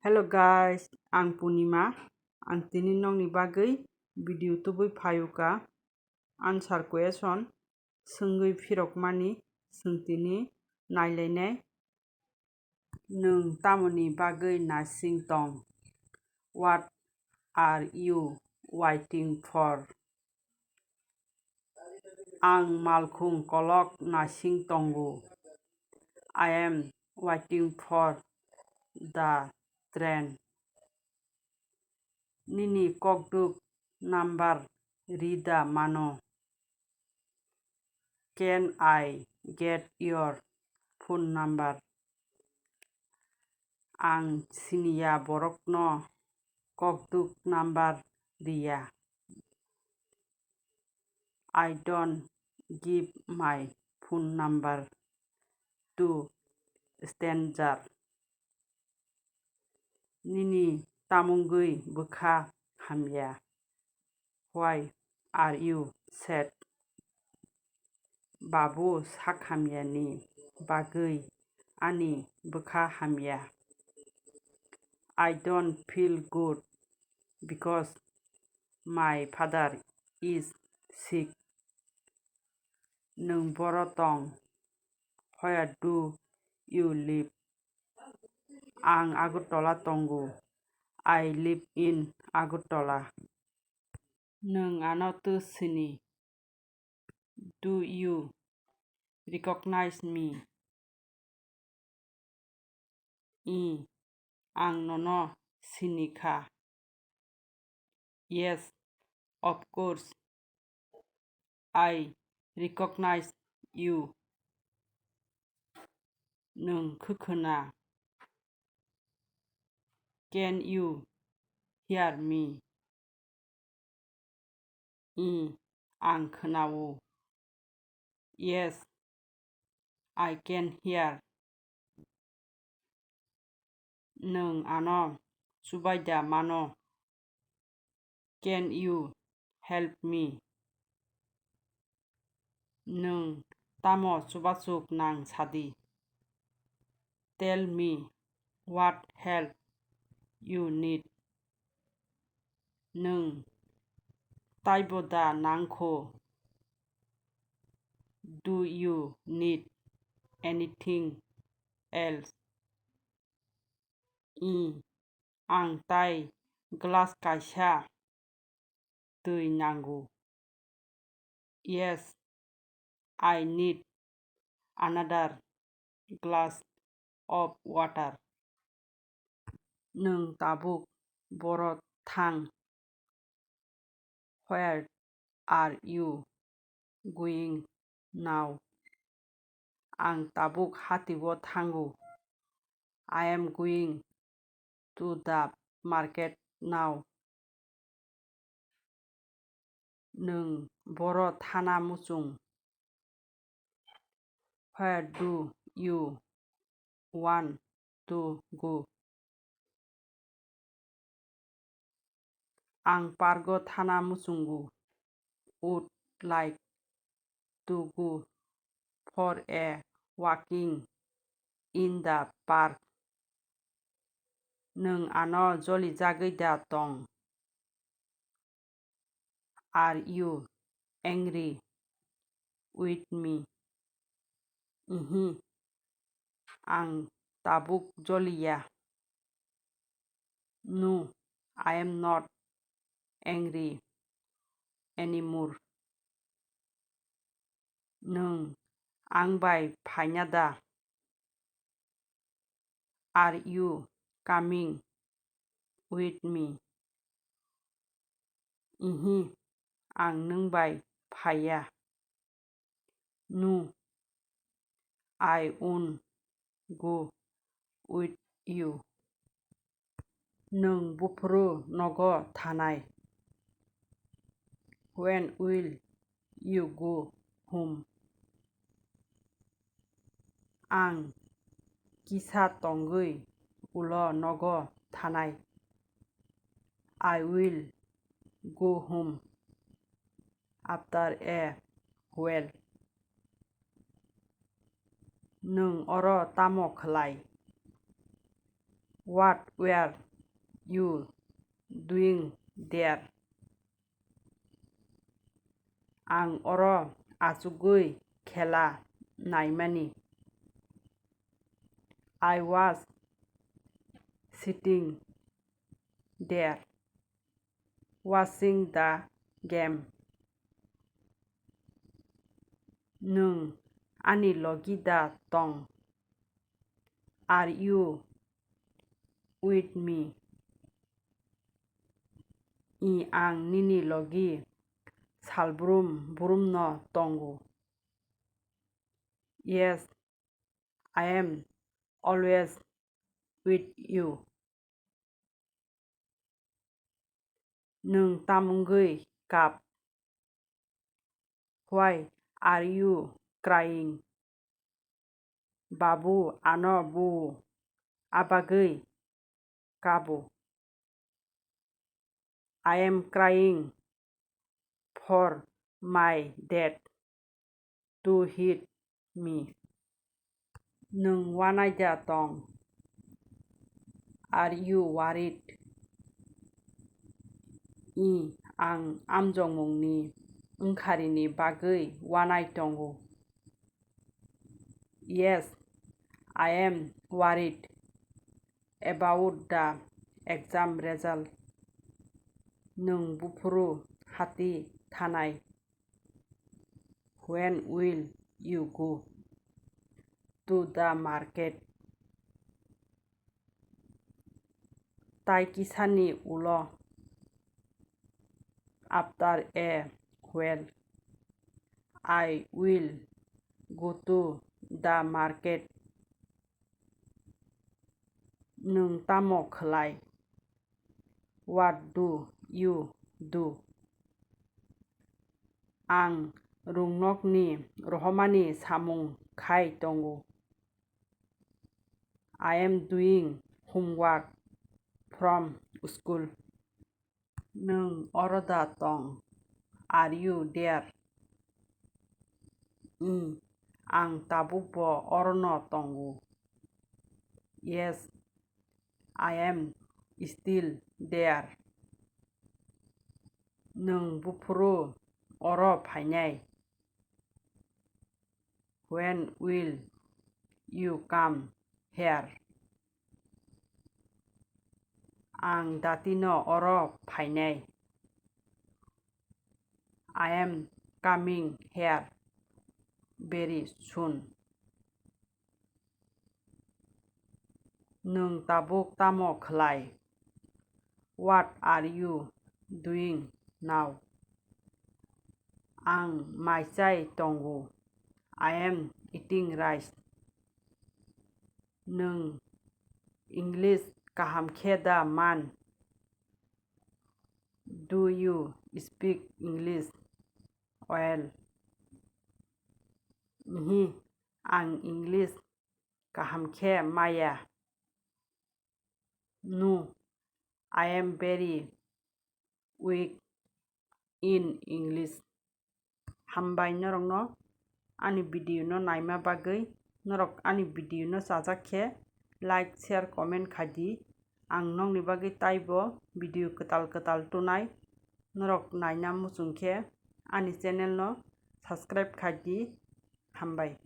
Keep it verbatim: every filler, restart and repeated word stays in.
Hello guys, ang Punima. Ang tini nokni bagwi video tubui phayuka. Answer question swngwi phirokmani swng tini nailainai. Nwng tamoni bagwi nasing tong? What are you waiting for? Ang malkhung kolok nasing tongo. I am waiting for the train. Nini kokduk number rida mano. Can I get your phone number? Ang siniya borokno kokduk number riya. I don't give my phone number to stranger. Nini tamungwi bwkha hamya? Why are you sad? Babu sak hamyani bagwi ani bwkha hamya. I don't feel good because my father is sick. Nwng boro tong? Where do you live? Ang Agartala tongo. I live in Agartala. Nwng ano twi sini? Do you recognize me? Ih, ang nono sini kha. Yes, of course, I recognize you. Nwng khwkhwna? Can you hear me? Ih, ang khwnao. Yes, I can hear. Nwng ano chubaida mano? Can you help me? Nwng tamo chubachuk nang sadi? Tell me what help you need. Nwng taibo da nangkho? Do you need anything else? Ih, ang tai glass kaisa twi nango. Yes, I need another glass of water. Nwng tabuk boro thang? Where are you going now? Ang tabuk hatio thango. I am going to the market now. Nwng boro thana muchung? Where do you want to go? Ang pargo thana muchungo. Would like to go for a walking in the park. Nwng ano jolijagwi da tong? Are you angry with me? Ihi, ang tabuk joliya. No, I am not angry anymore. Nwng ang bai phaina da? Are you coming with me? Ihi, ang nwng bai phaiya. No, I won't go with you. Nwng buphuru nogo thanai? When will you go home? Ang kisa tongwi ulo nogo thanai. I will go home after a while. Nwng oro tamo khlai? What were you doing there? Ang oro achugwi khela naimani. I was sitting there watching the game. Nwng ani logi da tong? Are you with me? I, ang nini logi salbrum brumno tongo. Yes, I am always with you. Nwng tamungwi kap? Why are you crying? Babu, ano bu abagwi kabo? I am crying for my dad to hit me. Nwng wanai da tong? Are you worried? I, ang amjokmungni wngkharini bagwi wanai tongo. Yes, I am worried about the exam result. Nwng buphuru hati thanai? When will you go to the market? Tai kisani ulo? After a while, I will go to the market. Nwng tamo khlai? What do you do? Ang rwngnokni rohormani samung khai tongo. I am doing homework from school. Nwng oro da tong? Are you there? Ih, ang tabukbo orono tongo. Yes, I am still there. Nwng buphuru oro phainai? When will you come here? Ang datino oro phainai. I am coming here very soon. Nwng tabuk tamo khlai? What are you doing now? Ang mai chai tongo. I am eating rice. Nwng English kaham khe da man? Do you speak English well? Ihi, ang English kaham khe maya. No, I am very weak in English. Hambai norokno ani video no naima bagwi. Norok ani video no chajak khe like, share, comment khai di. Ang nokni bagwi taibo video kwtal kwtal tunai. Norok naina muchung khe ani channel no subscribe khai di. Hambai.